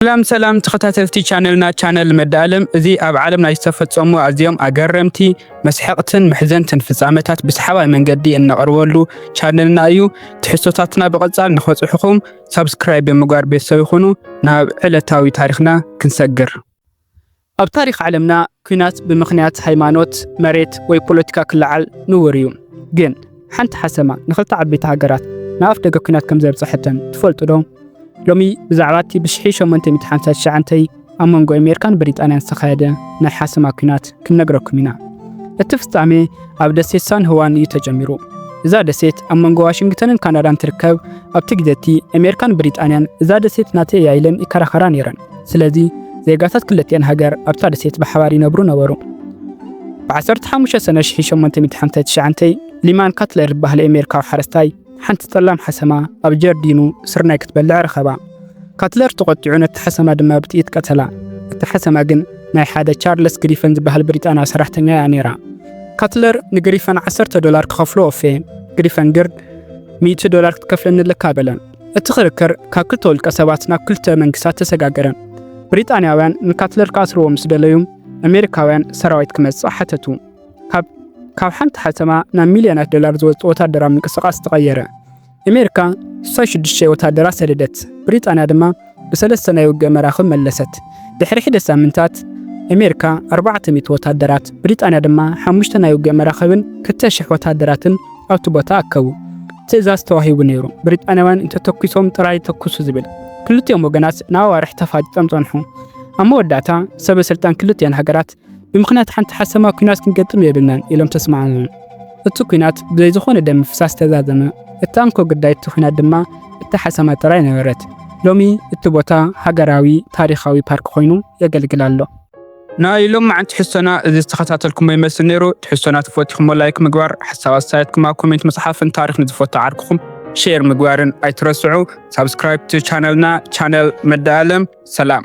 ሰላም ሰላም ተኸታተልቲ ቻነልና፣ ቻነል መዳለም። እዚ ኣብ ዓለምና ዝተፈጸሙ ኣዝዮም ኣገረምቲ፣ መስሐቕትን መሕዘንትን ፍጻመታት ብሰሓባይ መንገዲ እነቕርበሉ ቻነልና እዩ። ትሕዝቶታትና ብቐጻል ንኸጽሑኹም ሳብስክራይብ ብምግባር ቤተሰብ ይኹኑ። ናብ ዕለታዊ ታሪኽና ክንሰግር። ኣብ ታሪኽ ዓለምና ኲናት ብምኽንያት ሃይማኖት፣ መሬት ወይ ፖለቲካ ክለዓል ንውር እዩ። ግን ሓንቲ ሓሰማ ንኽልተ ዓበይቲ ሃገራት ንኣፍ ደገ ኲናት ከም ዘብጽሐተን ትፈልጡ ዶ? ሎሚ ብዛዕባ እቲ ብ1959 ኣብ መንጎ ኣሜሪካን ብሪጣንያን ዝተኻየደ ናይ ሓሰማ ኲናት ክንነግረኩም ኢና። እቲ ፍጻሜ ኣብ ደሴት ሳን ህዋን እዩ ተጀሚሩ። እዛ ደሴት ኣብ መንጎ ዋሽንግተንን ካናዳን ትርከብ። ኣብቲ ግዜ እቲ ኣሜሪካን ብሪጣንያን እዛ ደሴት ናተይ እያ ኢለን ይከራኸራ ነይረን። ስለዚ ዜጋታት ክልቲኣን ሃገር ኣብታ ደሴት ብሓባር ይነብሩ ነበሩ። ብ15 ሰነ 1859 ሊማን ካትለር ዝበሃል ኣሜሪካዊ ሓረስታይ ሓንቲ ጸላም ሓሰማ ኣብ ጀርዲኑ ስርናይ ክትበልዕ ረኸባ። ካትለር ተቖጢዑ ነቲ ሓሰማ ድማ ብጥይት ቀተላ። እታ ሓሰማ ግን ናይ ሓደ ቻርለስ ግሪፈን ዝበሃል ብሪጣንያዊ ሰራሕተኛ እያ ነይራ። ካትለር ንግሪፈን 10 ዶላር ክኸፍሎ ወፈየ። ግሪፈን ግርድ 100 ዶላር ክትከፍለኒ ኣለካ በለ። እቲ ክርክር ካብ ክልተ ውልቀ ሰባት ናብ ክልተ መንግስታት ተሰጋገረ። ብሪጣንያውያን ንካትለር ክኣስርዎ ምስ ደለዩ፣ ኣሜሪካውያን ሰራዊት ክመጽእ ሓተቱ። ካብ ካብ ሓንቲ ሓሰማ ናብ ሚልዮናት ዶላር ዝወጽእ ወታደራዊ ምንቅስቓስ ተቐየረ። ኣሜሪካ 66 ወታደራት ሰደደት። ብሪጣንያ ድማ ብሰለስተ ናይ ውግእ መራኽብ መለሰት። ድሕሪ ሒደት ሳምንታት ኣሜሪካ 400 ወታደራት፣ ብሪጣንያ ድማ ሓሙሽተ ናይ ውግእ መራኽብን 2,000 ወታደራትን ኣብቲ ቦታ ኣከቡ። ትእዛዝ ተዋሂቡ ነይሩ፣ ብሪጣንያውያን እንተተኲሶም ጥራይ ተኩሱ ዝብል። ክልቲኦም ወገናት ንኣዋርሕ ተፋጢጦም ጸንሑ። ኣብ መወዳእታ ሰበ ስልጣን ክልቲኣን ሃገራት ብምኽንያት ሓንቲ ሓሰማ ኲናት ክንገጥም የብልናን ኢሎም ተስማዕምዑ። እቲ ኲናት ብዘይ ዝኾነ ደም ምፍሳስ ተዛዘመ። እቲ ኣንኮ ግዳይ እቲ ኲናት ድማ እታ ሓሰማ ጥራይ ነበረት። ሎሚ እቲ ቦታ ሃገራዊ ታሪኻዊ ፓርክ ኮይኑ የገልግል ኣሎ። ናይ ሎም መዓንቲ ትሕዝቶና እዚ ዝተኸታተልኩሞ ይመስል ነይሩ። ትሕዝቶና ተፈቲኹሞ ላይክ ምግባር፣ ሓሳብ ኣስተያየትኩም ኣብ ኮሜንት ምጽሓፍን ታሪኽ ንዝፈቱ ዓርክኹም ሼር ምግባርን ኣይትረስዑ። ሳብስክራይብ ቱ ቻነልና፣ ቻነል መዳለም። ሰላም።